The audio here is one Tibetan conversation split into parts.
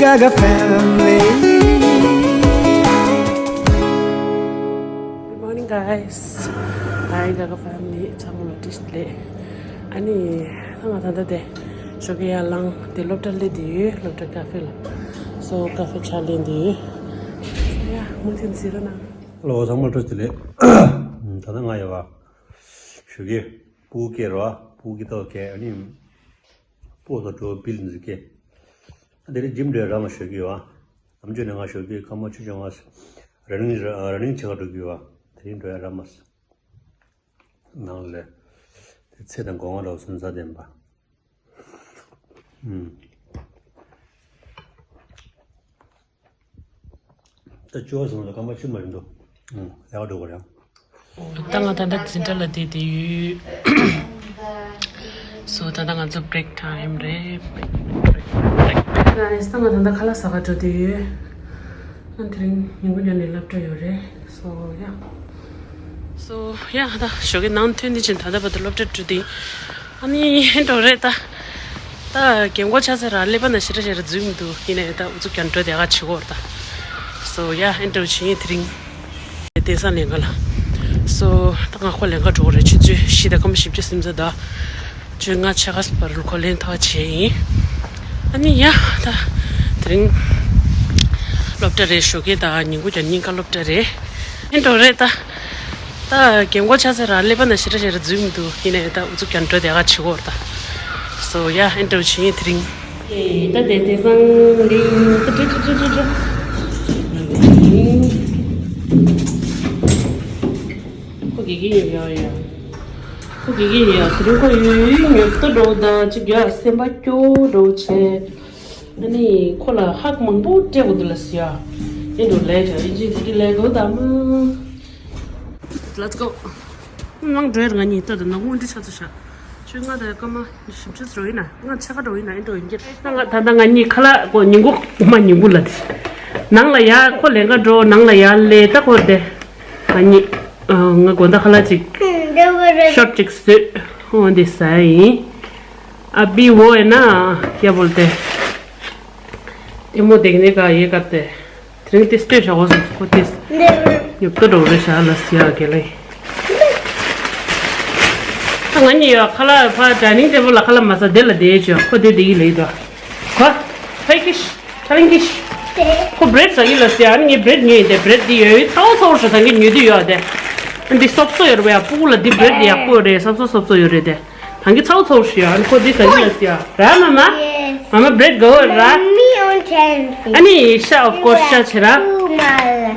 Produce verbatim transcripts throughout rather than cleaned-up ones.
Gaga family. Good morning, guys. Hi, Gaga family. ཚང་མ་ལ་བཀྲ་ཤིས་བདེ་ལེགས། ཨ་ནི་ད་ང་ད་ལྟ་དེ་ཞོགས་ཀས་ཡར་ལངས་དེ་སློབ་གྲྭ་སླེབས་བསྡད་ཡོད། སློབ་གྲྭ་ཀ་ཧྥེ་ལ། སོ་ཀ་ཧྥེ་ཆ་ལེན་བསྡད་ཡོད། ཡ་མུ་མཐུད་གཟིགས་རོགས་གནང་། ཧེ་ལོ། ཚང་མ་ལ་བཀྲ་ཤིས་བདེ་ལེགས། ད་ལྟ་ང་ཡོད་པ། ཞོགས་ཀས་སྤུ་གུ་སྐྱེས་རོགས། སྤུ་གུ་སྐྱེས་ཐོག་སྐྱེས། ཨ་ནི་སྤོ་ལོ་འགྲོ། བིལ་འཛིན་སྐྱེས། ཨ་དེ་རིང་ཇིམ་འགྲོ་ཡ་རག་མ་སོང་། ཞོགས་ཀས་ཡོད་པ། ནམ་རྒྱུན་ནས་ང་ཞོགས་ཀས་སྐར་མ་བཅུ་བཅོ་ལྔ་ར་ནིང་ར་ནིང་བྱེད་ག་འགྲོ་གི་ཡོད་པ། དེ་རིང་འགྲོ་ཡ་རག་མ་སོང་། ནང་ལ་དེ་ཚེ་དང་སྒོ་ང་འདྲ་བོ་སོང་ཙང་བདེན་པ། ཨུམ། ད་བཅུ་པ་སོང་ལ་སྐར་མ་བཅུ་མ་རེད་འདུག་ཨུམ། ལས་ཀ་འགྲོ་དགོས་རེད། ད་ང་ད་ལྟ་འཛིན་གྲྭ་ལ་བསྡད་བསྡད་ཡོད། སོ་ད་ལྟ་ང་ཚོ་བྷི་རེག་ཊའིམ་རེད། Guys, ད་ང་ད་ལྟ་ཁ་ལག་ཟ་ག་འགྲོ་བསྡད་ཡོད། ཨ་དེ་རིང་ཉིན་གུང་ཉལ་ནས་སློབ་གྲྭ་ཡོད་རེད། སོ་ཡ། སོ་ཡ་ད་ཞོགས་ཀས་ནང་ཐོན་དུས་ཕྱིན་ད་ལྟ་བར་དུ་སློབ་གྲྭ་འགྲོ་བསྡད། ཨ་ནི་ཨེ་འགྲོ་རེད་ད། ད་རྒན་གོག་ཆགས་ཚར་ར། ཀླད་པ་ན་ཞེ་དྲག་ཞེ་དྲག་འཛུལ་མི་འདུག་ཡིན་ནའི་ད་ཨུ་ཚུགས་ཀྱང་འགྲོ་བསྡད་ག་བྱེད་དགོས་རེད་ད། སོ་ཡ་ཨེ་འགྲོ་བྱེད་ཡིན་དེ་རིང་། དེང་སང་ལེན་ག་ལ། སོ་ད་ང་ཁོ་ལེན་ག་འགྲོ་གི་རེད། ཆུ་ཚོད་བཞི་དང་སྐར་མ་བཞི་བཅུ་ཟིན་ཚར་ད། བཅོ་ལྔ་ཕྱེད་ཀ་བར་ལ་ཁོ་ལེན་ཐག་བཅད་ཡིན། ཨ་ནི་ཡ་ད། དེ་རིང་སློབ་གྲྭ་རེད། ཞོགས་ཀས་ད་ཉིན་གུང་ཀྱང་ཉིན་ཁ་སློབ་གྲྭ་རེད། ཨེ་འགྲོ་རེད་ད། ད་རྒན་གོག་ཆགས་ཚར་ར། ཀླད་པ་ན་ཞེ་དྲག་ཞེ་དྲག་འཛུལ་མི་འདུག་ཡིན་ནའི་ད་ཨུ་ཚུགས་ཀྱང་འགྲོ་བསྡད་ག་བྱེད་དགོས་རེད་ད། སོ་ཡ་ཨེ་འགྲོ་བྱེད་ཡིན་དེ་རིང་། ཨེ་ད་དེ་དེང་སང་ལེན་ད་ཀྲི་ཀྲི་ཀྲི་ཀྲི་ཀྲི། ཁོ་དགེ་རྒན་ཡོད་ཡ་ཡ། ཁོ་དགེ་རྒན་ཡོད་ཡ། དེ་རིང་ཁོ་ཡོད་ཡོད་ཉོབ་ཏོ་འགྲོ་ད་ཅིག་ཡ་སེམས་པ་སྐྱོ་འགྲོ་བྱས། ཨ་ནི་ཁོ་ལ་ཧག་མང་པོ་སྤྲད་དགོས་འདུག་ལ་ཟེར་ཡ། ཨེ་འགྲོ་ལས་ཀྱང་ཨིན་ཇི་ཟིག་གི་ལས་དགོས་ད་མ། Let's go. ནང་འགྲོ་ཡར་ང་གཉིས་ལྟ་དང་ནང་དངོས་འབྲེལ་ཆ་ཚོ་བཞག་ཆུ་ང་དང་སྐར་མ་བཞི་བཅུ་ཙམ་ཡིན་ན་ང་ཆ་ག་འགྲོ་ཡིན་ན་ཨེ་འགྲོ་ཡིན་གྱི། ད་ང་ད་ལྟ་ང་གཉིས་ཁ་ལག་གོ་ཉིན་གུང་མ་ཉིན་གུང་ལ་དེ། ནང་ལ་ཡ་ཁོ་ལེན་ག་འགྲོ་ནང་ལ་ཡ་ལས་ད་ཁོ་དེ། ང་གཉིས། ང་དགོང་དག་ཁ་ལག་ཅིག་ཤོར་ཅིག་བཟོས། འོ་འདི་ཟ་ཡིན། ཨ་བི་འོ་ཨེ་ན་ཡ་བོལ་ཏེ། ལྟད་མོ་དེག་ནས་ག་ཡེ་ག་ཏེ། དེ་རིང་ཏིས་ལྟོས་བྱ་བ་སོང་ཁོ་ཏིས། ཉོབ་ཏོ་འགྲོ་རེ་བྱ་ལ་སི་ཡ་གེ་ལེ། ང་གཉིས་ཡོད་ཁ་ལག་ཕ་ཌའི་ནིང་ཊེ་བལ་ལ་ཁ་ལག་མ་ཟ་དེ་ལ་དེ་ཅོ་ཁོ་དེ་དེ་ཡི་ལེ་དོ། ཁོ། ཧེ་ཀིཤ། ཁ་ལིང་ཀིཤ། ཁོ་བྷི་རེཌ་ཟ་གི་ལ་སི་ཡ་ཨ་ནི་ངས་བྷི་རེཌ་ཉོས་ཡིན་ཏེ་བྷི་རེཌ་དེ་ཡོད་ཡོད་ཚ་བོ་ཚ་བོ་ཞོ་ད་གི་ཉོས་དུ་ཡོད་དེ། འདི་སོབ་སོ་ཡོད་རེད་བ་ཡ་སྤུ་གུ་ལ་འདི་བྷི་རེཌ་དེ་ཡག་པོ་ཡོད་རེད་སོབ་སོ་སོབ་སོ་ཡོད་རེད་དེ། ཐང་གི་ཚའོ་ཚའོ་ཤི་ཡ་ཁོ་འདི་ཟ་གི་ལ་སི་ཡ་ར་མ་མ། Yes. མ་མ་བྷི་རེཌ་ག་བོ་ར། Mommy on ten. ཨ་ནི་ཤ་of course ཤ་ཆེ་ར།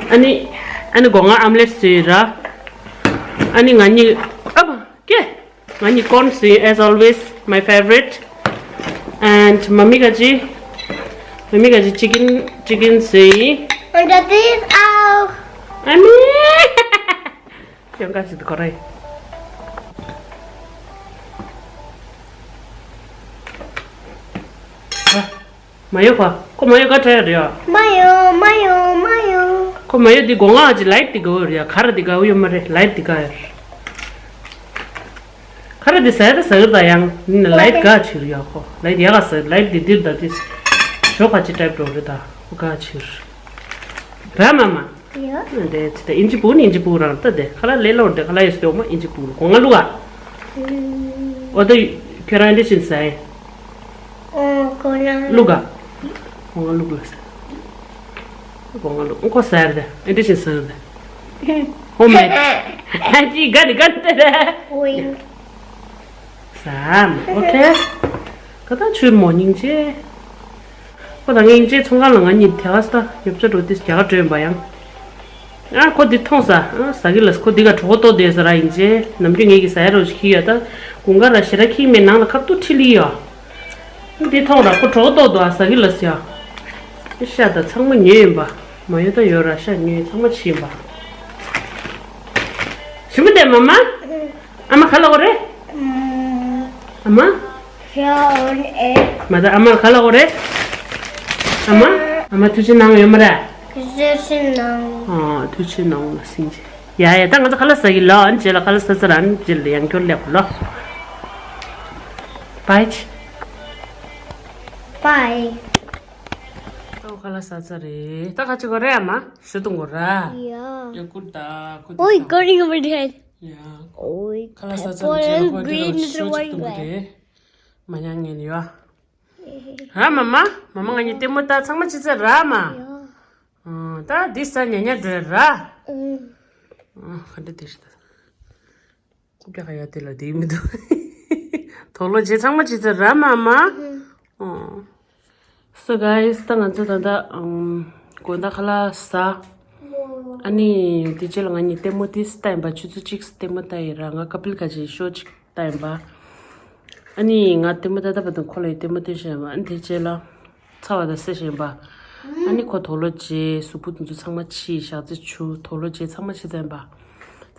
ཨ་ནི་ཨ་ནི་སྒོ་ང་ཨམ་ལེཊ་བཟོས་ར། ཨ་ནི་ང་གཉིས་ཨ་བ་ཀེ། ང་གཉིས་ཀོན་བཟོས་as always my favorite. And མ་མི་ག་ཅི། མ་མི་ག་ཅི་ཅི་ཀིན་ཅི་ཀིན་བཟོས། Und das ist auch. ཨ་ནི། ཡང་ག་ཅིག་ཏུ་གོ་རེད། མ་ཡོ་ཁོ། ཁོ་མ་ཡོ་ག་ཁྲ་ཡ་རེད་ཡ། མ་ཡོ་མ་ཡོ་མ་ཡོ། ཁོ་མ་ཡོ་འདི་སྒོ་ང་ཅི་ལའིཊ་འདི་ག་བོ་རེད་ཡ། ག་ར་འདི་ག་བོ་ཡོད་མ་རེད། ལའིཊ་འདི་ག་ཡ། ག་ར་འདི་ཟ་ཡ་ད་ཟ་གི་རེད་ད་ཡང་། ནི་ལའིཊ་ག་ཆི་རེད་ཡ་ཁོ། ལའིཊ་ཡ་ག་ཟ་ལའིཊ་འདི་འདིར་ད་འདི། ཞོ་ཁ་ཅི་ཊའིབ་འགྲོ་རེད་ད། ཁོ་ག་ཆི་རེད། ར་མ་མ། ཡ། འདི་ཅི་ད་ཨིན་ཇི་བུ་ནི་ཨིན་ཇི་བུ་རང་ལྟ་དེ་ཁ་ལ་ལེ་ལོར་དེ་ཁ་ལ་ཡོད་སྟེ་འོ་མ་ཨིན་ཇི་བུ་རུ་གོང་ང་ལུག་ཨ། ཨོ་ད་ཁྱོད་རང་འདི་ཕྱིན་ཟ་ཡིན། ཨོ་གོང་ང་ལུག་ཨ། གོང་ང་ལུག་ལ་ཟ། གོང་ང་ལུག་ཁོ་ཟ་རེད་དེ་ཨེ་འདི་ཕྱིན་ཟ་རེད་དེ། ཧོ་མེ། ཨ་ཅི་ག་དེ་ག་དེ་རེད། ཨོ་ཡིན། ཟ་མ་ཨོ་ཁེ། ཁ་ད་ཆུར་མོ་སྙིང་རྗེ། ཁོ་དང་ངའི་སྙིང་རྗེ་ཚོང་ཁང་ལ་ང་གཉིས་དེ་ག་ས་ད་ཡོབ་ཆ་འགྲོ་དུས་རྒྱ་གར་འགྲོ་ཡིན་པ་ཡང་། ཨ་ཁོ་འདི་མཐོང་ས་ཨ་ཟ་གི་ལ་ཁོ་འདི་ག་གྲོད་ཁོག་ལྟོགས་བསྡད་ས་ར་ཡིན་རྗེ་ནམ་རྒྱུན་ངེད་ཀྱི་ཟ་ཡ་རོ་ཞིག་ཁྱི་ཡོད་ད་དགུན་ཁ་ར་ཞེ་དྲག་ཁྱི་མེད་ནང་ལ་ཁབ་ཏུ་ཁྲིད་ལི་ཡོད། འདི་མཐོང་ར་ཁོ་གྲོད་ཁོག་ལྟོགས་འདུག་ཨ་ཟ་གི་ལ་ཟ་ཡ། འདི་ཤ་ད་ཚང་མ་ཉོས་ཡིན་པ་མ་ཡོད་ད་ཡོད་ར་ཤ་ཉོས་ཚང་མ་ཕྱིན་པ། ཞིམ་པོ་བསྡད་མ་མ། ཨ་མ་ག་ལ་འོ་རེད། ཨ་མ། ཤ་འོན་ཨེ། མ་ད་ཨ་མ་ག་ལ་འོ་རེད། ཨ་མ། ཨ་མ་ཐུགས་རྗེ་གནང་ཡོད་མ་རེད། ཐུགས་རྗེ་གནང་། ཨ་ཐུགས་རྗེ་གནང་ལ་སིང་རྗེ། ཡ་ཡ་ད་ང་ཚོ་ཁ་ལག་ཟ་གི་ལ་ཨ་ནི་རྗེས་ལ་ཁ་ལག་ཟ་ཟ་ར་ཨ་ནི་རྗེས་ལ་ཡང་སྐྱོར་ལེགས་ལོ། Bye. Bye. ཁ་ལག་ཟ་ཚར་རེད། ད་ཁ་ཅིག་གོ་རེད་ཨ་མ། ཞུ་དུང་གོ་ར། Yeah. ཡ་ཀུར་ད་ཀུར་ད། Oh, it's going over there. Yeah. Oh, ཁ་ལག་ཟ་ཚར་རེད། ཁོ་ལ་ཀུར་ཏུ་ཞུ་ཅིག་དུང་གོ་རེད། མ་ཉང་ངན་ཡོ། ར་མ་མ། མ་མ་ང་གཉིས་ལྟད་མོ་ལྟ་ཚང་མ་ཅི་ཚར་ར་མ། Yeah. ཨ་ད་འདི་ས་ཉ་ཉ་འགྲོ་ར། Mm. ཨ་ག་འདྲ་དེ་ཞིག་ད། ཀུ་ཀྱ་ཁ་ཡ་དེ་ལ་དེ་མི་འདུག་དོག་ལོ་རྗེས་ཚང་མ་ཅི་ཚར་ར་མ་མ། ཨོ། So guys, ད་ང་ཚོ་ད་ལྟ་ཨམ་དགོང་དག་ཁ་ལག་ཟ། ཨ་ནི་དེ་རྗེས་ལ་ང་གཉིས་ལྟད་མོ་ཏིས་ལྟ་ཡིན་པ། ཆུ་ཚོད་གཅིག་ལྟད་མོ་ལྟ་ཡིན་ར། ང་ཀ་པིལ་ག་ཅིག་ཤོ་གཅིག་ལྟ་ཡིན་པ། ཨ་ནི་ང་ལྟད་མོ་ལྟ་ལྟ་བ་དང་ཁོ་ལ་ཡི་ལྟད་མོ་ལྟ་བཞིན་པ། ཨ་ནི་དེ་རྗེས་ལ། ཚ་བ་དང་སེ་བཞིན་པ། ཨ་ནི་ཁོ་དོག་ལོ་རྗེས་གཟུགས་པོ་དེ་ཚོ་ཚང་མ་ཕྱིས། ཞག་ཚི་ཆུ་དོག་ལོ་རྗེས་ཚང་མ་ཕྱིས་ཚན་པ།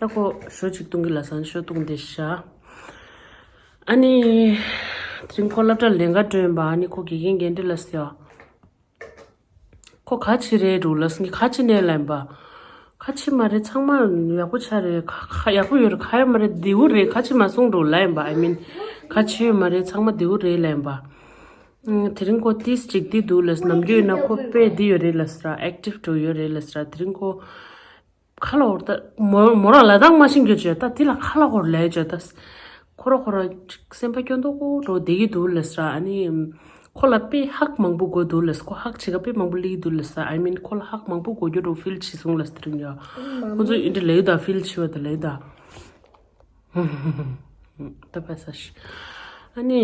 ད་ཁོ་ཞོ་གཅིག་བཏུང་གི་ལ་སང་ཞོ་བཏུང་དེ་ཤ། ཨ་ནི། དེ་རིང་ཁོ་སློབ་གྲྭ་ལེན་ག་འགྲོ་ཡིན་པ། ཨ་ནི་ཁོ་དགེ་རྒན་རྒན་འདྲི་ལ་ཟེར། ཁོ་ག་ཅི་རེད་འགྲོ་ལ་སང་ག་ཅི་ནས་ལ་ཡིན་པ། ག་ཅི་མ་རེད། ཚང་མ་ཡག་པོ་ཆགས་རེད། ག་ག་ཡག་པོ་ཡོད་རེད། ག་ཡ་མ་རེད། བདེ་བོ་རེད། ག་ཅི་མ་གསུང་འགྲོ་ལ་ཡིན་པ། I mean ག་ཅི་ཡོད་མ་རེད། ཚང་མ་བདེ་བོ་རེད་ལ་ཡིན་པ། ཨང་། དེ་རིང་ཁོ་ཏིས་ཅིག་འདི་འདུག་ལ་ཟེར། ནམ་རྒྱུན་ཡིན་ན་ཁོ་དཔེ་འདི་ཡོད་རེད་ལ་ཟེར། ཨེག་ཊིབ་འགྲོ་ཡོད་རེད་ལ་ཟེར། དེ་རིང་ཁོ་ཁ་ལ་འོར་ད་མོ་མོ་རང་ལ་དྭགས་མ་ཤེས་རྒྱུ་བྱོས་ད། དེ་ལ་ཁ་ལ་འོར་ལས་བྱོས་ད། ཁོ་ར་ཁོ་ར་ཅིག་སེམས་པ་སྐྱོ་མདོག་པོ་འགྲོ་བསྡད་ཀྱི་འདུག་ལ་ཟེར། ཨ་ནི་ཁོ་ལ་དཔེ་ཧག་མང་པོ་དགོས་འདུག་ལ་ཟེར། ཁོ་ཧག་བྱེད་ག་དཔེ་མང་པོ་སླེབས་འདུག་ལ་ཟེར། I mean ཁོ་ལ་ཧག་མང་པོ་དགོས་རྒྱུ་འགྲོ་ཕིལ་བྱེད་སོང་ལ་ཟེར། དེ་རིང་ཡ་ཁོ་ཚོ་ཨིན་དྲི་ལས་ད་ཕིལ་བྱེད་པ་ད་ལས་ད། ད་པ་ས་ཤི། ཨ་ནི།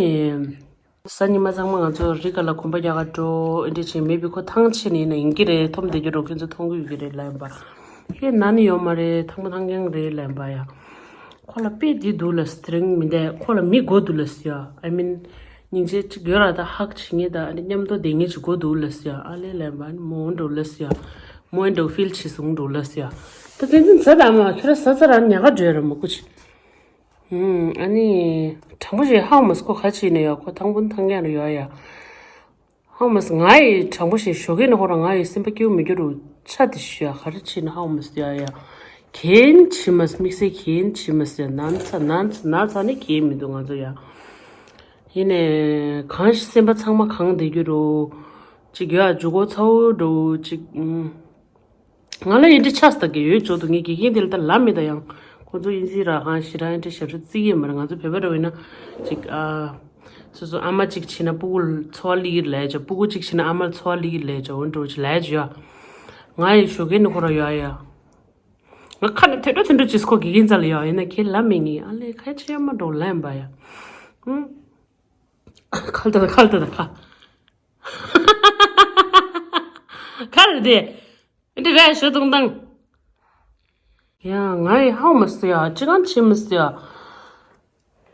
གཟའ་ཉི་མ་ཚང་མ་ང་ཚོ་རི་ཁ་ལ་གོམ་པ་རྒྱག་ག་འགྲོ། ཨེ་འདྲ་བྱས་མེད་པའི་ཁོ་ཐང་ཆད་ནས་ཡིན་ན་ཡིན་གྱི་རེད། འཐོམ་བསྡད་ཀྱི་རོ། ཁྱོད་ཚོ་མཐོང་གི་ཡོད་ཀྱི་རེད་ལ་ཡིན་པ། ཁྱེད་ན་ནི་ཡོད་མ་རེད། ཐང་པོ་ཐང་རྐྱང་རེད་ལ་ཡིན་པ་ཡ། ཁོ་ལ་དཔེ་འདི་འདུག་ལ་སི་ཊི་རིང་མི་འདས། ཁོ་ལ་མི་དགོས་འདུག་ལ་སི་ཡ། I mean སྙིང་རྗེ་གཅིག་ཡོད་ར། ད་ཧག་བྱེད་ངེས་ད། ཨ་ནི་མཉམ་དུ་བསྡད་ངེས་ཅིག་དགོས་འདུག་ལ་སི་ཡ། ཨ་ལེ་ལ་ཡིན་པ། ཨ་ནི་མོ་འགྲོ་ལ་སི་ཡ། མོ་འགྲོ་ཕིལ་བྱེད་སོང་འགྲོ་ལ་སི་ཡ། ད་དེ་འཛིན་ཟ་ད་མ་ཁྱོད་ར་ཟ་ཚ་ར་ཉག་ག་འགྲོ་ཡ་ར་མ་ཀུ་ཆི། ཨ་ནི། དྲང་པོ་བཤད་ཧའོ་མཱས་ཁོ་ག་ཅི་ནས་ཡོད། ཁོ་ཐང་པོ་ཐང་རྐྱང་རེད་ཡོད་ཡ། ཧའོ་མཱས་ང་ཡི་དྲང་པོ་བཤད་ཞོགས་ཀས་ནས་ཁོ་རང་ང་ཡི་སེམས་པ་སྐྱིད་པོ་མི་འགྱུར་རུ་ཆ་དེ་ཞུ་ཡ། ག་རེ་བྱས་ནས་ཧའོ་མཱས་ཡ་ཡ། གན་བྱེད་མཱས། དམིགས་བསལ་གན་བྱེད་མཱས་ཡ། ན་ཚ་ན་ཚ་ན་ཚ་ནི་གན་མི་འདུག་ང་ཚོ་ཡ། ཡིན་ནས་གང་ཞིག་སེམས་པ་ཚང་མ་གང་བསྡད་རྒྱུ་རུ། ཅིག་ཡ་འཇུག་གོ་ཚ་བོ་འགྲོ་ཅིག་ང་ལ་ཡིན་འདྲི་ཆགས་ད་གི་ཡོད་ཅོག་ཏུ་ངའི་དགེ་རྒན་དེ་ལ་ད་ལབ་མེད་ད་ཡང་། ཁོང་ཚོ་ཡིན་ཟིག་ར་ཧང་ཞི་ར་ཡིན་འདྲི་ཞབས་ཞུ་བརྩི་གི་མ་རེད། ང་ཚོ་བོད་པ་འདྲ་བོ་ཡིན་ན་ཅིག་ཨ། སོ་སོ་ཨ་མ་ཅིག་བྱེད་ན་སྤུ་གུ་ལ་འཚོ་བ་སླེབས་ཀྱི་ལས་བྱ། སྤུ་གུ་ཅིག་བྱེད་ན་ཨ་མ་ལ་འཚོ་བ་སླེབས་ཀྱི་ལས་བྱ། འོ་འདྲ་བོ་ཅིག་ལས་བྱ་ཡ། ང་ཡི་ཞོགས་ཀས་ནི་ཁོ་ར་ཡོད་ཡ། ང་ཁ་ནས་ཐོས་འགྲོ་ཐོས་འགྲོ་ཅིག་ཁོ་དགེ་རྒན་རྩ་ལ་ཡོད་ཡིན་ན་ཁྱེད་ལབ་མེད་ངེས། ཨ་ལས་ཁ་ཆེ་མ་འགྲོ་ལབ་ཡིན་པ་ཡ། ཧུམ། ཁ་ལ་ད་ཁ་ལ་ད་ཁ། ཁ་རེད་དེ། འདི་རེད་ཞུ་དུང་དང་། ཡ་ང་ཡི་ཧའོ་མཱས་ཡ། ཅི་གང་བྱེད་མཱས་ཡ།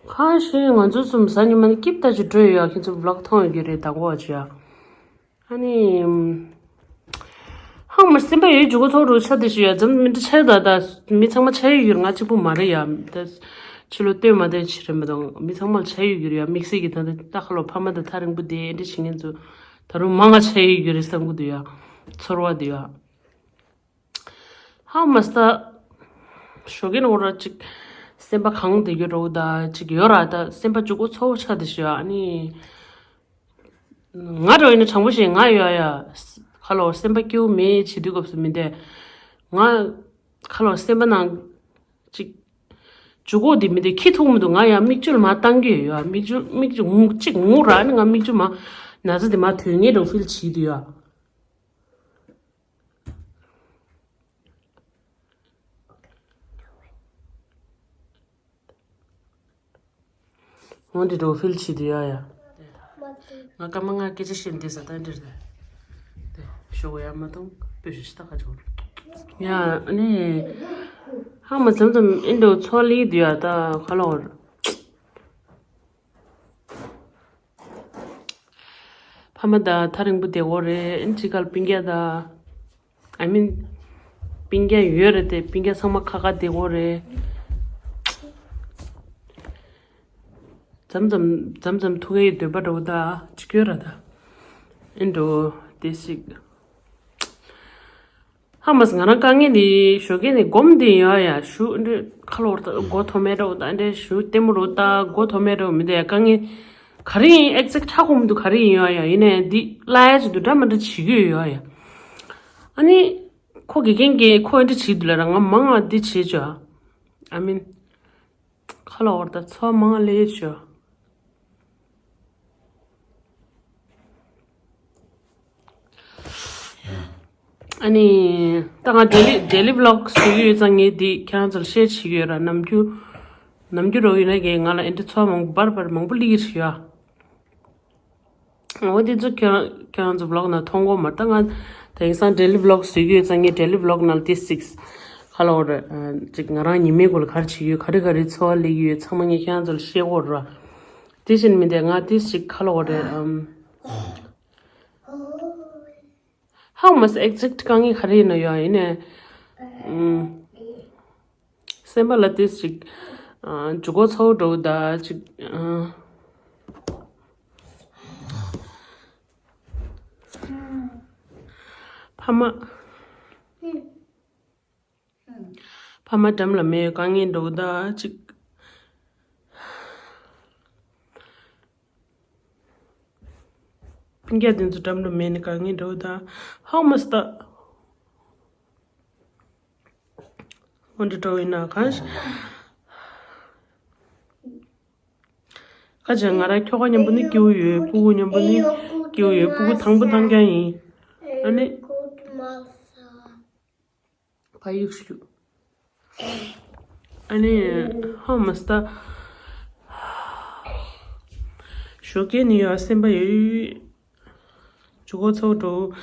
ཁ་ཤས་ང་ཚོ་གསུམ་གཟའ་ཉི་མ་ནི་སྐྱིད་ད་ཅིག་འགྲོ་ཡོད་ཡ། ཁྱེད་ཚོ་བི་ལོག་མཐོང་ཡོད་ཀྱི་རེད་ད་གོ་ཅི་ཡ། ཨ་ནི། ཧའོ་མཱས་སེམས་པ་ཡོད་འཇུག་གོ་ཚོགས་རུ་ཆ་དེ་ཞུ་ཡ། འཛམ་མི་འདྲ་ཆ་ད་ད་མི་ཚང་མ་ཆ་ཡོད་ཡོད་རེད། ང་གཅིག་པུ་མ་རེད་ཡ། ད་ཕྱི་ལོ་སྟོད་མ་སྟོད་ཆི་རེད་མི་དང་མི་ཚང་མ་ལ་ཆ་ཡོད་ཡོད་རེད་ཡ། དམིགས་བསལ་གྱི་ད་ད་ད་ཁ་ལོ་ཕ་མ་ད་ཐག་རིང་པོ་དེ་འདྲ་བྱེད་མཁན་ཚོ་ད་རུང་མང་ང་ཆ་ཡོད་ཡོད་རེད་བསམ་གི་འདུག་ཡ། ཚོར་བ་འདུག་ཡ། ཧ་མ་སྟ། ཞོགས་ཀས་ནོར་ར་ཅིག་སེམས་པ་གང་བདེ་རྒྱུ་རོགས་ད་ཅིག་ཡོད་ར། ད་སེམས་པ་ཅུག་གོ་ཚོ་ཆ་དེ་ཞུ་ཨ་ནི། ང་རོ་ཡིན་ན་དྲང་པོ་བཤད་ང་ཡོད་ཡ། ཁ་ལོ་སེམས་པ་སྐྱིད་པོ་མེད་བྱེད་དུས་སྐབས་སུ་མི་འདས། ང་ཁ་ལོ་སེམས་པ་ནང་ཅིག་ཅུག་གོ་དེ་མི་འདས། ཁྱི་ཐུག་མི་འདུག་ང་ཡ་མིག་ཆུ་མ་བཏང་གི་ཡོད་ཡ། མིག་ཆུ་མིག་ཆུ་ངུ་ཅིག་ངུ་ར་ནི་ང་མིག་ཆུ་མ་ན་ཚ་དེ་མ་ཐོན་ངེས་འགྲོ་ཕིལ་བྱེད་དུས་ཡ། འོན་ཏེ་འགྲོ་ཕིལ་བྱེད་དུ་ཡ་ཡ། ང་ཀ་མ་ང་སྐད་ཆ་བཤད་འདི་ཟ་ད་འདིར་ད། དེ་ཤོག་ཡ་མ་གཏོང་པོད་ཞིག་ད་ག་ཆོག་ཡ་ཨ་ནི། ཧ་མ་ཙམ་ཙམ་ཨིན་འགྲོ་ཚོ་ལི་དུ་ཡ་ད་ཁ་ལོར། ཕ་མ་དང་ཐག་རིང་པོ་བསྡད་ཡོད་རེད། ཨིན་ཅི་གལ་སྤུན་ཀྱག་དང་། I mean སྤུན་ཀྱག་ཡོད་རེད་དེ་སྤུན་ཀྱག་ཚང་མ་ཁ་ཁ་བསྡད་ཡོད་རེད། མཚམས་མཚམས་མཚམས་མཚམས་ཐུག་གི་འདོད་པ་འདྲ་བོ་དང་ཅིག་ཡོད་ར་ད། ཨིན་འགྲོ་དེ་ཞིག་ཧ་མ་སི་ང་རང་དཀའ་ངལ་འདི་ཞོགས་ཀས་ནས་སྒོམ་འདི་ཡོད་ཡ། ཞུ་འདི་ཁ་ལོ་ད་མགོ་ཐོམ་མེད་འགྲོ་ད་འདི་ཞུ་ལྟད་མོ་རོ་ད་མགོ་ཐོམ་མེད་འགྲོ་མི་འདི་ཡ་དཀའ་ངལ་ ག་རེ་ཡིན་exact་ཧ་གོ་མི་འདུག་ག་རེ་ཡིན་ཡོད་ཡ། ཡིན་ནའི་འདི་བརླག་ཡ་ཅིག་འདུག་འདྲ་མི་འདྲ་བྱེད་ཀྱི་ཡོད་ཡ། ཨ་ནི་ཁོ་དགེ་རྒན་གྱིས་ཁོ་འདི་འདྲ་བྱེད་འདུག་ལབ་ར། ང་མང་ང་འདི་བྱེད་ཆོག I mean ཁ་ལ་བར་ད་ཚོ་མང་ང་ལས་ཆོག་ཨ་ནི་ད་ང་daily daily vlog་བཟོ་གི་ཡོད་ཙང་ངས་འདི་ཁྱེད་རང་ཚོར་share་བྱེད་ཀྱི་ཡོད་ར། ནམ་རྒྱུན་ནམ་རྒྱུན་རོགས་ཡིན་ན་གས་ང་ལ་ཨེ་འདྲ་ཚོ་མང་པོ་བར་བར་མང་པོ་སླེབས་ཀྱི་ཡོད་ཡ། འོ་དེ་ཚོ་ཁྱེད་རང་ཁྱེད་རང་ཚོ་vlog་ནང་མཐོང་གོ་མ། ད་ང་དེང་སང་daily vlog་བཟོ་གི་ཡོད་ཙང་ངས་daily vlog་ནང་this six་ཁ་ལོ་རེ་ཅིག་ང་རང་ཉི་མའི་གུ་ལ་ག་རེ་བྱེད་ཀྱི་ཡོད། ག་རེ་ག་རེ་འཚོ་བ་སླེབས་ཀྱི་ཡོད། ཚང་མ་ངས་ཁྱེད་རང་ཚོ་ལ་བཤད་གོ་ར། དེ་བཞིན་མིན་ཏེ་ང་this་ཅིག་ཁ་ལོ་རེ་ཨམ། How much exact་དཀའ་ངལ་ག་རེ་ཡིན་ན་ཡོད་ཡིན་ནས། ཨམ། སེམས་པ་ལ་this་ཅིག་ཨ། འཇུ་གོ་ཚ་བོ་འགྲོ་ད་ཅིག་ཨ། ཕ་མ། ཕ་མ་འགྲམ་ལ་མེད་དཀའ་ངལ་འགྲོ་ད་ཅིག་སྤུན་ཀྱག་དེ་ཚོ་འགྲམ་དུ་མེད་ནས་དཀའ་ངལ་འགྲོ་དང་ཧའོ་མ་སྟ། འོན་ཏེ་འགྲོ་ཡིན་ན་གང་ཞིག་ཁ་ཅིག་ང་རང་ཁྱོ་ག་མཉམ་པོ་ནི་སྐྱིད་པོ་ཡོད། སྤུ་གུ་མཉམ་པོ་ནི་སྐྱིད་པོ་ཡོད། སྤུ་གུ་དང་པོ་དང་རྐྱང་ཡིན། ཨ་ནི། ཕ་ཡུག་ཞུ། ཨ་ནི་ཧ་མ་སྟ། ཞོགས་ཀས་ནི་ཡོད་སེམས་པ་ཡོད། ཇུ་གོ་ཚོགས་འགྲོ།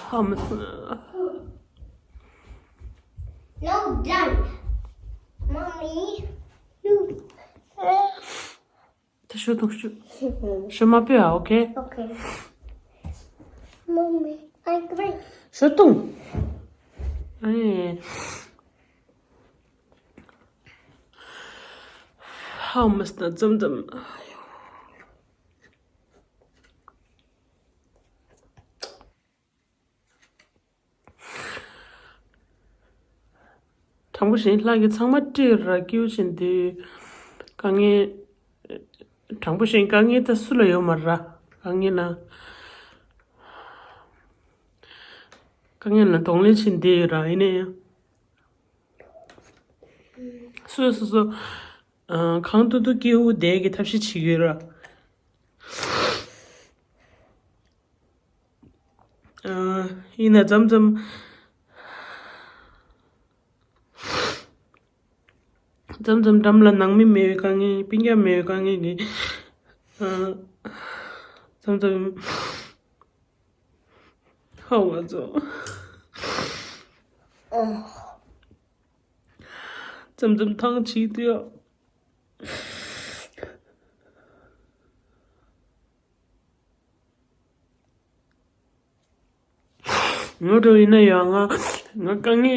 ཧ་མ་སྟ། No, done. Mommy, you. ད་ཞོ་འཐུང་ཞུ། ཞོ་མ་ཕུད་ཨ། ཨོ་ཁེ། Okay. Mommy, I agree. ཞོ་འཐུང་། ཨ་ནི། ཧའོ་མ་སྟ་འཛོམས་འཛོམས། དྲང་པོ་བཤད་ན་ལྷ་གིས་ཚང་མ་སྤྲད་ར་སྐྱིད་པོ་བྱེད་འདི། དཀའ་ངལ། དྲང་པོ་བཤད་ན་དཀའ་ངལ་ད་སུ་ལ་ཡོད་མ་ར། དཀའ་ངལ་ན། དཀའ་ངལ་ན་གདོང་ལེན་བྱེད་འདི་ཡོད་ར་ཡིན་ན་ཡང་། སོ་སོ་སོ། ཨ། གང་ཐུབ་ཐུབ་སྐྱིད་པོ་བསྡད་ཀྱི་ཐབས་ཤེས་བྱེད་ཀྱི་ཡོད་ར། ཨ། ཡིན་ན་མཚམས་མཚམས། མཚམས་མཚམས་འགྲམ་ལ་ནང་མི་མེད་པའི་དཀའ་ངལ། སྤུན་ཀྱག་མེད་པའི་དཀའ་ངལ་གྱིས། ཨ། མཚམས་མཚམས། ཧ་མ་ཚོ། མཚམས་མཚམས་ཐང་ཆད་དུས། ངོ་སྤྲོད་ཡིན་ན་ཡང་ང་ང་དཀའ་ངལ།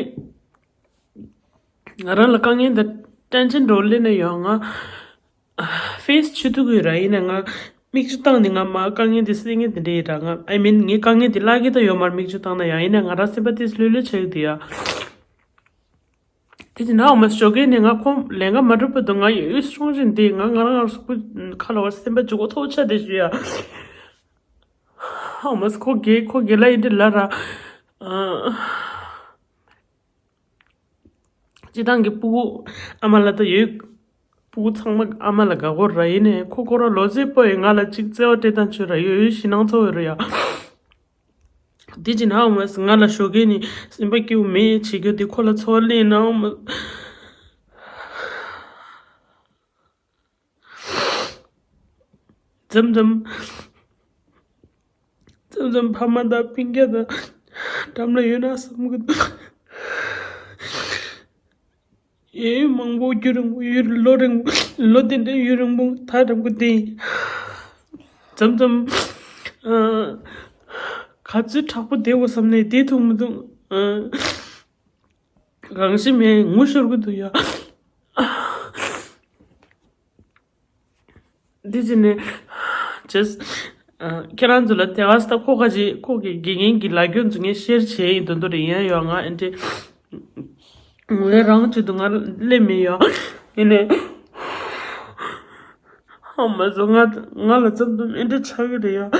ང་རང་ལ་དཀའ་ངལ་འདི་tension་འགྲོ་ལེ་ན་ཡང་ང་face་བྱེད་ཐུབ་ཀྱི་ར། ཡིན་ན་ང་མིག་ཆུ་བཏང་ནས་ང་མ་དཀའ་ངལ་འདི་སེལ་མཁན་དེ་འདྲ་ཡིན་ར། ང་I mean་ངའི་དཀའ་ངལ་འདི་བརླག་གི་ད་ཡོད་མར་མིག་ཆུ་བཏང་ན་ཡང་། ཡིན་ན་ང་རང་སེམས་པ་ཏིས་ལྷོད་ལྷོད་ཆགས་ཀྱི་འདུག་ཡ། དེ་ཅི་ན་འོ་མ་ཞོགས་ཀས་ནས་ང་ཁོམ་ལས་ཀ་མ་གྲུབ་བར་དུ་ང་ཡོད་སྲུང་བཞིན་དེ་ང་ང་རང་ང་རང་སོག་པོ་ཁ་ལ་བར་སེམས་པ་འཇུག་གོ་ཚོགས་ཆ་དེ་ཞུ་ཡ། འོ་མ་ཁོ་དགེ་ཁོ་དགེ་ལ་ཡིན་དེ་ལ་ར། ཨ། སྤྱི་བཏང་གི་སྤུ་གུ་ཨ་མ་ལ་ད་ཡོད། སྤུ་གུ་ཚང་མ་ཨ་མ་ལ་དགའ་གོ་ར། ཡིན་ནས་ཁོ་ཁོ་ར་ལོ་ཚད་པོ་ཡི་ང་ལ་ཅིག་བརྩེ་བ་སྤྲད་སྟངས་ཆོས་ར་ཡོད་ཡོད་ཞི་སྣང་ཚོ་ཡོད་ར་ཡ། དེ་ཅི་ན་འོ་མ་ང་ལ་ཞོགས་ཀས་ནི་སེམས་པ་སྐྱིད་པོ་མེད་བྱེད་རྒྱུ་དེ་ཁོ་ལ་ཚོར་ལེན་ན་འོ་མ། མཚམས་མཚམས། མཚམས་མཚམས་ཕ་མ་དང་སྤུན་ཀྱག་དང་འགྲམ་ལ་ཡོད་ན་བསམ་གི་འདུག་ཡུན་མང་པོ་རྒྱུན་རིང་པོ་ཡུན་ལོ་རིང་པོ་ལོ་དེ་འདྲའི་ཡུན་རིང་པོ་ཐག་རིང་པོ་བསྡད། མཚམས་མཚམས། ཨ། ག་ཚོད་དྲག་པོ་བསྡད་དགོས་བསམ་ནས་བསྡད་ཐུབ་མི་འདུག་ཨ། རང་ཤི་མེད་ངུ་ཤོར་གི་འདུག་ཡ། འདི་ཅི་ནས་just ཁྱེད་རང་ཚོ་ལ་དེ་ག་ས་ཁོ་ཁ་ཅིག་ཁོ་གི་དགེ་རྒན་གྱི་ལ་རྒྱོ་འཛུགས་ངས་ཤེར་བྱས་ཡིན་དོན་དོ་རེད་ཡ། ཡོད་ང་ཨེ་འདྲེ་ངོས་རང་ཅི་འདུག་ང་སླེབས་མེད་ཡ། ཡིན་ནས། ཨ་མ་ཟོ། ང་ང་ལ་ཙམ་ཙམ་ཨེ་འདྲ་ཆགས་ཀྱི་རེད་ཡ།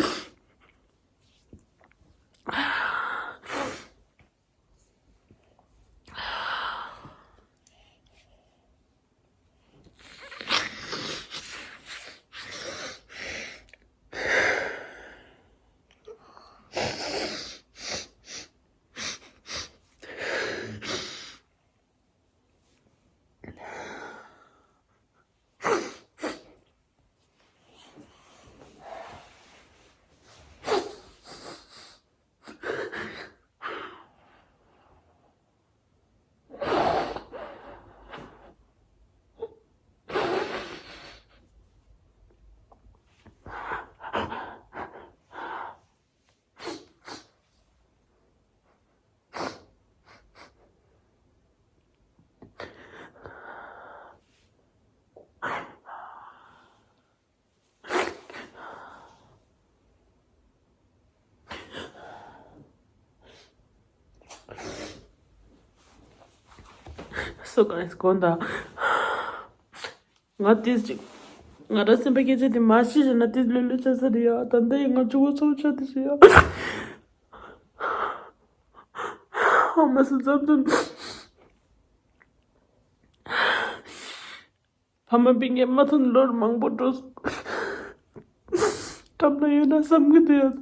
སོ་གང་ཡིན་དགོངས་དག་ང་ཏིས་ཅིག་ང་རང་སེམས་པའི་སྐད་ཆ་དེ་མ་ཤེས་བྱས་ན་ཏིས་ལོས་ལོས་བྱ་ས་རེད་ཡ། ད་ལྟ་ཡིན་ང་ཆུ་བོ་ཚོགས་ཆ་དེ་ཞིག་ཡ། ཨ་མ་སུ་ཙམ་ཙམ། ཕ་མ་སྤུན་ཀྱག་མ་ཐོན་ལོར་མང་པོ་འགྲོ་སོང་། འགྲམ་ལ་ཡོད་ན་བསམ་གི་འདུག་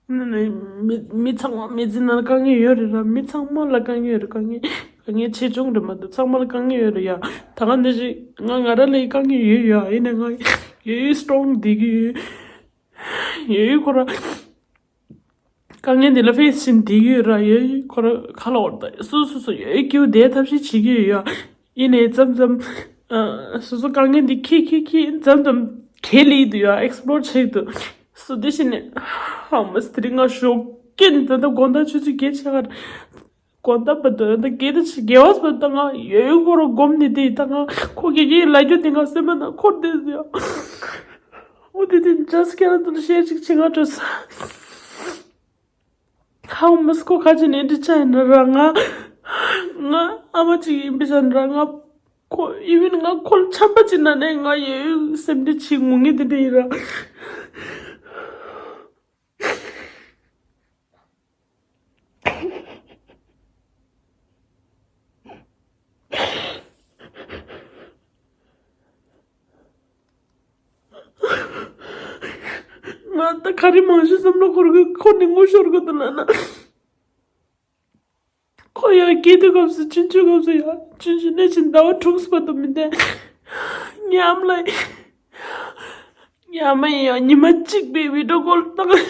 ཡ། མི་མི་ཚང་མ་མི་ཚེ་ནང་དཀའ་ངལ་ཡོད་རེད་ར། མི་ཚང་མ་ལ་དཀའ་ངལ་ཡོད་རེད། དཀའ་ངལ་དཀའ་ངལ་ཆེ་ཆུང་རེད་མ་གཏོགས་ཚང་མ་ལ་དཀའ་ངལ་ཡོད་རེད་ཡ། ད་ག་འདི་ཞིག་ང་ང་ར་ལ་ཡི་དཀའ་ངལ་ཡོད་ཡ། ཡིན་ནའི་ང་ཡོད་ཡོད་སི་ཊོང་བསྡད་ཀྱི་ཡོད། ཡོད་ཡོད་ཁོ་ར་དཀའ་ངལ་འདི་ལ་ཕེ་སི་བྱེད་བསྡད་ཀྱི་ཡོད་ར། ཡོད་ཡོད་ཁོ་ར་ཁ་ལ་འོར་ད་སོ་སོ་སོ་ཡོད་ཡོད་སྐྱིད་པོ་བསྡད་ཐབས་ཤེས་བྱེད་ཀྱི་ཡོད་ཡ། ཡིན་ནའི་མཚམས་མཚམས་ཨ་སོ་སོ་དཀའ་ངལ་འདི་ཁྱེད་ཁྱེད་ཁྱེད་མཚམས་མཚམས་ཁས་ལེན་འདུག་ཡ། ཨེག་སི་པི་ལོར་བྱེད་འདུག་སོ་དེ་བཞིན་ནས་ཧ་མ་སི་དེ་རིང་ང་ཞོགས་ཀྱི་ད་ལྟ་དགོང་དག་ཆུ་ཚོད་བརྒྱད་ཆགས་ཀ་རེད། དགོང་དག་བར་དུ་ད་དགེ་ད་ཆི་དགེ་བ་བར་དུ་ང་ཡོད་ཡོད་ཁོ་ར་སྒོམ་ནས་དེ་ད་ང་ཁོ་དགེ་དགེ་ལ་རྒྱུ་དེ་ང་སེམས་པ་ན་འཁོར་བསྡད་ཡ། འོ་དེ་དེ་ཇ་སི་ཁྱེད་རང་ཚོ་ལ་བཤད་ཅིག་བྱེད་ང་སྤྲོ་ས། ཧའུ་མ་སི་ཁོ་ཁ་ཅིག་ནས་འདྲི་ཆ་ཡིན་ན་ར་ང་ང་ཨ་མ་ཅིག་ཡིན་པའི་ཆ་ན་ར་ང་ཁོ་ཨི་ཝན་ང་ཁོ་ལ་ཆམ་པ་ཅིག་ན་ནས་ང་ཡོད་སེམས་འདྲི་བྱེད་ངུ་ངེས་དེ་འདྲ་ཡིན་ར། ང་ད་ག་རེ་མང་ཤོས་བསམ་བློ་འཁོར་གི་ཁོ་ནི་ངུ་ཤོར་གི་འདུག་ལབ་ན། ཁོ་ཡང་སྐྱེས་དུས་སྐབས་སུ་ཆུང་ཆུང་སྐབས་སུ་ཡང་ཆུང་ཆུང་ནས་ཕྱིན་ཟླ་བ་དྲུག་བར་དུ་མི་བསྡད། ངའི་ཨ་མ་ལ་ངའི་ཨ་མ་ཡིན་ཡང་ཉི་མ་གཅིག་པའི་བི་ཌིའོ་ཀོལ་བཏང་།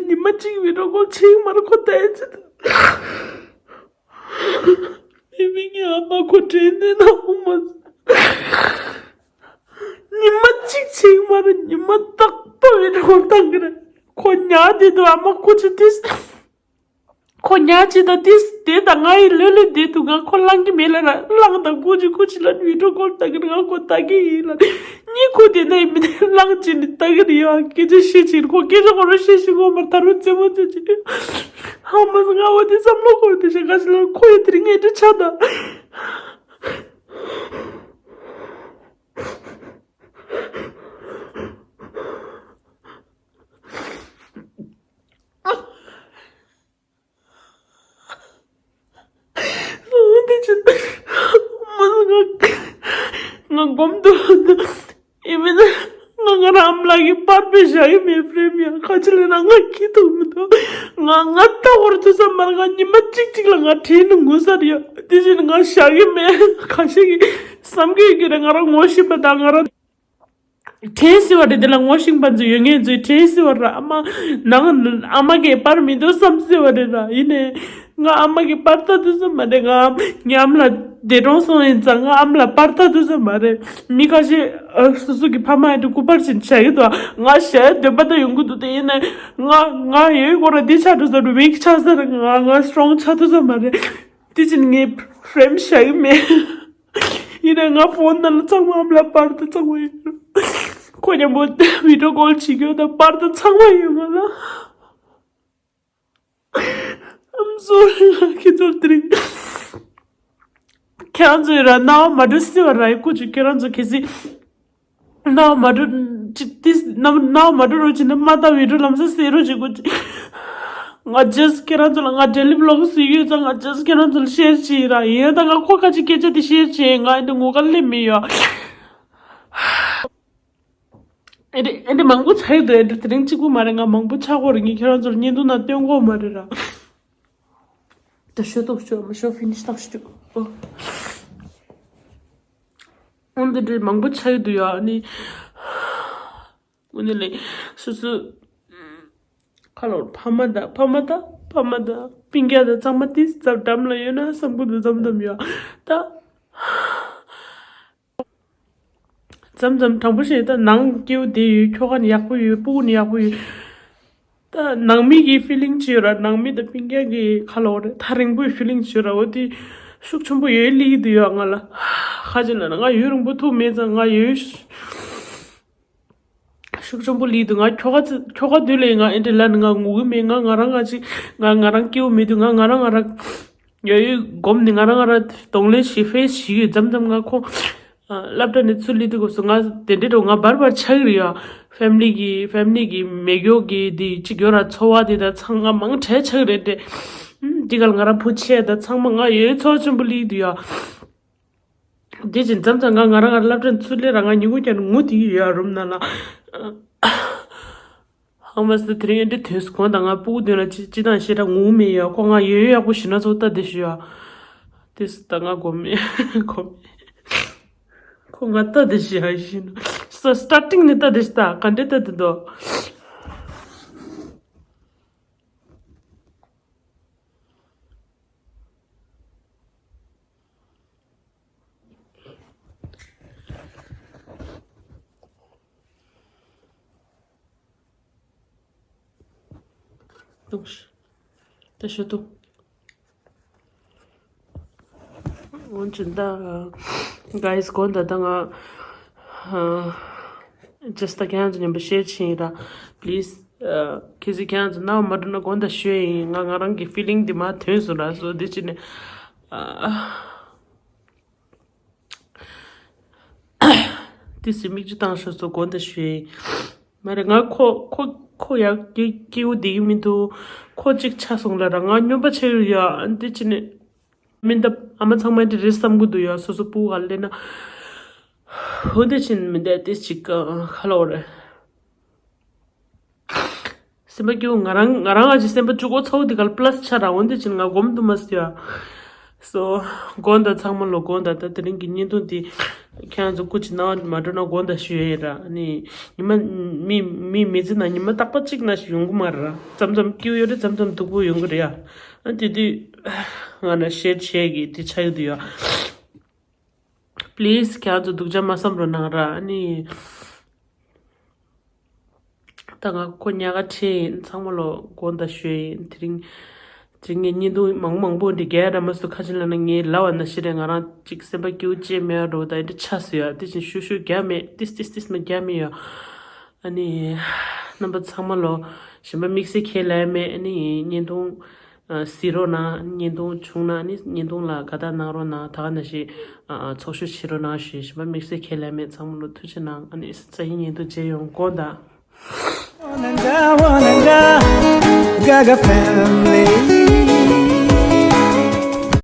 ཉི་མ་གཅིག་བི་ཌིའོ་ཀོལ་བྱེད་ཀྱི་མ་རེད་ཁོ་ད་ཡ་ཆེད་དུ། མི་མི་ངའི་ཨ་མ་ཁོ་དྲན་ནས་ན་འོང་མ། ཉི་མ་གཅིག་བྱེད་ཀྱི་མ་རེད། ཉི་མ་རྟག་པར་བི་ཌིའོ་ཀོལ་བཏང་གི་རེད། ཁོ་ཉལ་བསྡད་དུས་ཨ་མ་ཁོ་ཆུ་དེ། ཁོ་ཉལ་ཅི་ད་དེ་དེ་ད་ང་ཡི་ལོས་ལོས་བསྡད་དུས་ང་ཁོ་བླང་གི་མེད་ལ་ར། བླང་དང་ཀུ་ཅི་ཀུ་ཅི་ལ་བི་ཌིའོ་ཀོལ་ལྟ་གི་ར། ང་ཁོ་ལྟ་གི་ཡིན་ལ། གཉིས་ཁོ་དེ་ན་ཡི་མི་དེ་བླང་ཅི་ནི་ལྟ་གི་རེད་ཡ། སྐད་ཆ་བཤད་ཅིག་ཁོ་སྐད་ཆ་ཁོ་ར་བཤད་ཤི་ཁོ་མར་ད་རུང་རྩེད་མོ་རྩེ་ཅིག་ཧ་མ་ང་འོ་དེ་བསམ་བློ་ཁོ་དེ་ཤ་ག་ཞིག་ལ་ཁོ་ཡི་དེ་རིང་ངས་དེ་ཆ་ད། འདི་ཕྱིན་མ་ང་ང་སྒོམ་དུ་ཨི་མིན་ང་ང་རང་ཨ་མ་ལགས་ཀྱི་པར་པའི་བཞག་ཡི་མེད་ཕྲེམ་ཡང་ཁ་ཆེ་ལས་ན་ང་ཁྱི་ཐུག་མི་ཐུག་ང་ང་ལྟ་བར་དུ་བསམ་མར་ང་ཉི་མ་གཅིག་གཅིག་ལ་ང་དྲན་ནས་ངུ་ས་རེད་ཡ། དེ་བཞིན་ང་བཞག་གི་མེད་ཁ་ཤས་ཀྱིས་བསམ་གི་ཡོད་ཀྱི་རེད། ང་རང་ངོ་ཤེས་པ་དང་ང་རང་དྲན་སྲིད་པ་རེད། དེ་ལ་ངོ་ཤེས་པ་ཚོ་ཡོད་ངེས་ཚོས་དྲན་སྲིད་པ་ར། ཨ་མ་ནང་ཨ་མ་གིས་པར་མི་འདུག་བསམ་སྲིད་པ་རེད་ར། ཡིན་ནའི་ང་ཨ་མ་གིས་པར་ལྟ་དུས་ཙམ་མ་རེད། ང་ངའི་ཨ་མ་ལགས་འདས་གྲོངས་སོང་ཡིན་ཙང་ང་ཨ་མ་ལགས་པར་ལྟ་དུས་ཙམ་མ་རེད། མི་ཁ་ཤས་ཨ་སོ་སོ་གི་ཕ་མ་ཡིན་དུས་སྐུ་པར་ཕྱིན་བྱ་ཡི་དུ་ང་བྱ་ཡ་འདོད་པ་ད་ཡོང་གི་འདུག་དེ་ཡིན་ནའི་ང་ང་ཡོད་སྐོར་ར་འདི་ཆགས་འགྲོ་ས་རུ་ཝིག་ཆགས་ས་ར། ང་ང་སི་ཊོང་ཆགས་དུས་ཙམ་མ་རེད། དེ་ཕྱིན་ངའི་ཕྲེམ་བཞག་གི་མེད། ཡིན་ནའི་ང་ཕོན་ནང་ལ་ཚང་མ་ཨ་མ་ལགས་པར་དུ་ཚང་མ་ཡོད། ཁོ་མཉམ་པོ་བི་ཌི་ཡོ་ཀོལ་བྱེད་རྒྱུ་དང་པར་དང་ཚང་མ་ཡོད་མ་ལ། I'm sorry. ཁྱེད་ཚོར་དེ་རིང་ཁྱེད་རང་ཚོས་ར་རྣ་བ་མ་འགྲོ་སྲིད་པ་ར་ཡི་ཁུ་ཆུ་ཁྱེད་རང་ཚོ་གལ་སྲིད་རྣ་བ་མ་འགྲོ་ཅི་ཏིས་རྣ་རྣ་བ་མ་འགྲོ་རོགས་བྱེད་ན་མ་ལྟ་བི་ཌི་ཡོ་ལམ་སང་གསན་རོགས་བྱེད་དགོས། ང་just ཁྱེད་རང་ཚོ་ལ་ང་daily vlog བཟོས་ཡོད་ཙང་ང་just ཁྱེད་རང་ཚོ་ལ་ཤེར་བྱེད་ཡིན་ར། ཡིན་ད་ང་ཁོ་ཁ་ཅིག་སྐད་ཆ་དེ་ཤེར་བྱེད་ང་ཨེ་འདི་ངོ་དགའ་སླེབས་མི་ཡོད། ཨེ་འདྲ་ཨེ་འདྲ་མང་པོ་ཆགས་ཡོད་དོ། ཨེ་འདྲ་དེ་རིང་གཅིག་པུ་མ་རེད། ང་མང་པོ་ཆགས་ཀྱི་ཡོད་རེད། ངས་ཁྱེད་རང་ཚོར་བརྙན་ཐུང་ནང་སྟོན་གྱི་ཡོད་མ་རེད་ར། ད་ཤོ་ཏོག་ཤོ་མ་ཤོ་ཕི་ནིཤ་ཏག་ཤོ། ཨོ། ཨོ་འདི་འདྲ་མང་པོ་ཆགས་ཡོད་དོ་ཡ། ཨ་ནི་ཨོ་ནི་ལས་སོ་སོ་ཁ་ལོར་ཕ་མ་དང་ཕ་མ་དང་ཕ་མ་དང་སྤུན་ཀྱག་དང་ཚང་མ་ཏིས་ཙམ་འགྲམ་ལ་ཡོད་ན་བསམ་གྱི་འདུག་མཚམས་མཚམས་ཡ། ད། མཚམས་མཚམས་དྲང་པོ་བཤད་ད་ནང་སྐྱེ་བོ་བསྡད་ཡོད། ཁྱོ་ག་ནི་ཡག་པོ་ཡོད། སྤུ་གུ་ནི་ཡག་པོ་ཡོད། ད་ནང་མི་གི་ཕི་ལིང་ཅིག་ཡོད་ར། ནང་མི་དང་སྤུན་ཀྱག་གི་ཁ་ལོ་རེད་ཐག་རིང་པོའི་ཕི་ལིང་ཅིག་ཡོད་ར། འོ་དེ་ཤུགས་ཆེན་པོ་ཡོད་སླེབས་ཀྱི་འདུག་ཡ་ང་ལ། ཁ་ཅིག་ལ་ན་ང་ཡུན་རིང་པོ་ཐུག་མེད་ཙང་ང་ཡོད་ཤུགས་ཆེན་པོ་སླེབས་འདུག་ང་ཁྱོ་ག་ཚོ་ཁྱོ་ག་དུས་ལས་ང་ཨེ་འདྲ་ལ་ནི་ང་ངུ་གི་མེད། ང་ང་རང་ང་ཅིག་ང་ང་རང་སྐྱིད་པོ་མེད་དུས་ང་ང་རང་ང་རང་ཡོད་ཡོད་སྒོམ་ནི་ང་རང་ང་རང་གདོང་ལེན་བྱེད་ཕེས་བྱེད་ཡོད། མཚམས་མཚམས་ང་ཁོ་ཨ་སློབ་གྲྭ་ནས་ཚུར་སླེབས་དུས་སྐབས་སུ་ང་དེ་འདྲའི་འགྲོ་ང་བར་བར་ཆགས་ཀྱི་རེད་ཡ། ཕེ་མི་ལི་གི་ཕེ་མི་ལི་གི་མེ་སྒྱོགས་གི་དེ་གཅིག་ཡོད་ར། འཚོ་བ་དེ་དང་ཚང་ང་མང་དྲགས་ཆགས་ཀྱི་རེད་དེ། ཨུམ་འདི་ག་ལ་ང་རང་བུ་ཆེ་དང་ཚང་མ་ང་ཡོད་ཚོགས་ཆེན་པོ་སླེབས་འདུག་ཡ། དེ་བཞིན་མཚམས་མཚམས་ང་ང་རང་ང་རང་སློབ་གྲྭ་ཚུར་སླེབས་ར་ང་ཉིན་གུང་ཀྱང་ངུ་དེ་ཡོད་རུམ་ནང་ལ། ཧང་མ་སི་དེ་རིང་ཨེ་འདྲ་དུས་སུ་གོང་དང་ང་སྤུ་གུ་དོན་ལ་ཅི་ཅི་དང་ཞེ་དྲག་ངུ་མེད་ཡ། ཁོ་ང་ཡོད་ཡོད་ཡག་པོ་ཞིག་ན་ཚོ་ལྟ་དེ་ཞུ་ཡ། དེ་སུ་ད་ང་གོ་མེད་གོ་མེད། ཁོ་ང་ལྟ་དེ་ཞུ་ཡ་ཞིག་ན་ས་སྟར་ཊིང་ནས་ལྟ་དེ་ཞིག་ད་ག་འདྲ་ལྟ་དེ་འདུག་ཏུ་ཤི་ཏུ་འོན་ཅིག་ད་guys དགོངས་དག་ད་ང་just ད་ཁྱེད་རང་ཚོ་མཉམ་པོ་ཤེར་བྱེད་ཡིན་ར། please ཁྱེད་ཚོས་ཁྱེད་རང་ཚོ་རྣ་བ་མ་འགྲོ་ན་དགོངས་དག་ཞུ་ཡིན། ང་ང་རང་གི་ཕི་ལིང་འདི་མར་ཐོན་སོང་ར། སོ་འདི་ཅི་ནས་དེ་སི་མིག་ཆུ་བཏང་ཤོག་སོ་དགོངས་དག་ཞུ་ཡིན། མ་རེད་ང་ཁོ་ཁོ་ཁོ་ཡག་སྐྱེ་སྐྱེ་བོ་བསྡད་ཀྱི་མི་འདུག་ཁོ་གཅིག་ཆགས་སོང་ལ་ར་ང་སྨྱོན་པ་ཆགས་ཡོད་ཡ། འདི་ཅི་ནས་མི་འདབ་ཨ་མ་ཚང་མ་འདི་རེད་བསམ་གི་འདུག་ཡ། སོ་སོ་སྤུ་གུ་ག་ལེན་ན་འོ་འདི་ཕྱིན་མི་འདས་ཏེ་ཅིག་ཁ་ལོ་རེད། སེམས་པ་སྐྱིད་པོ་ང་རང་ང་རང་ཨ་ཅེ་སེམས་པ་སྐྱིད་པོ་ཚ་བོ་འདི་ག་ལ་པ་ལ་སི་ཆ་ར་འོ་འདི་ཕྱིན་ང་སྒོམ་དུ་མ་སི་ཡ། སོ་དགོངས་དག་ཚང་མ་ལོ་དགོངས་དག་ད་དེ་རིང་གི་བརྙན་ཐུང་འདི་ཁྱེད་རང་ཚོ་སྐུ་མཁྱེན་རྣ་བ་མ་འགྲོ་ན་དགོངས་དག་ཞུ་ཡ་ཡིན་ར། ཨ་ནི་ཉི་མ་མི་མི་མི་ཚེ་ན་ཉི་མ་རྟག་པ་གཅིག་ན་ཞིག་ཡོང་གི་མ་རེད་ར། མཚམས་མཚམས་སྐྱིད་པོ་ཡོད་རེད། མཚམས་མཚམས་སྡུག་པོ་ཡོང་གི་རེད་ཡ། ཨ་དེ་དུས་ང་ན་ཤེར་བྱེད་ཀྱི་དེ་ཆགས་ཀྱི་འདུག་ཡ། པི་ལི་སི་ཁྱེད་རང་ཚོ་སྡུག་ཅག་མ་བསམ་རོགས་གནང་ར། ཨ་ནི་ད་ང་ཁོ་ཉག་ག་ཁྲིད་ཡིན། ཚང་མ་ལོ་དགོངས་དག་ཞུ་ཡིན། དེ་རིང་དེ་རིང་ངས་བརྙན་ཐུང་མང་པོ་མང་པོ་འདི་རྒྱག་ཡ་འདྲ་མ་སོང་། ཁ་ཅིག་ལ་ན་ངས་ལབ་པ་ན་ཤི་རེད། ང་རང་གཅིག་སེམས་པ་སྐྱིད་པོ་ཅེས་མེད་འགྲོ་ད་འདི་ཆགས་སོང་ཡ། དེ་བཞིན་ཤུ་ཤུ་རྒྱག་མེད། ཏིས་ཏིས་ཏིས་མ་རྒྱག་མེད་ཡ། ཨ་ནི་རྣམ་པ་ཚང་མ་ལོ་གཞན་པ་དམིགས་བསལ་ཁས་ལེན་མེད། ཨ་ནི་བརྙན་ཐུང་གཟིགས་རོགས་གནང་། བརྙན་ཐུང་བྱུང་ན་ནི་བརྙན་ཐུང་ལ་དགའ་རྟགས་གནང་རོགས་གནང་། ད་ག་ནང་བཞིན་ཚོགས་ཞུགས་བྱེད་རོགས་གནང་ཞུ། གཞན་པ་དམིགས་བསལ་ཁས་ལེན་མེད། ཚང་མ་ལོ་ཐུགས་རྗེ་གནང་། ཨ་ནི་རྩ་ཡི་བརྙན་ཐུང་མཇལ་ཡོང་དགོངས་དག Gaga family.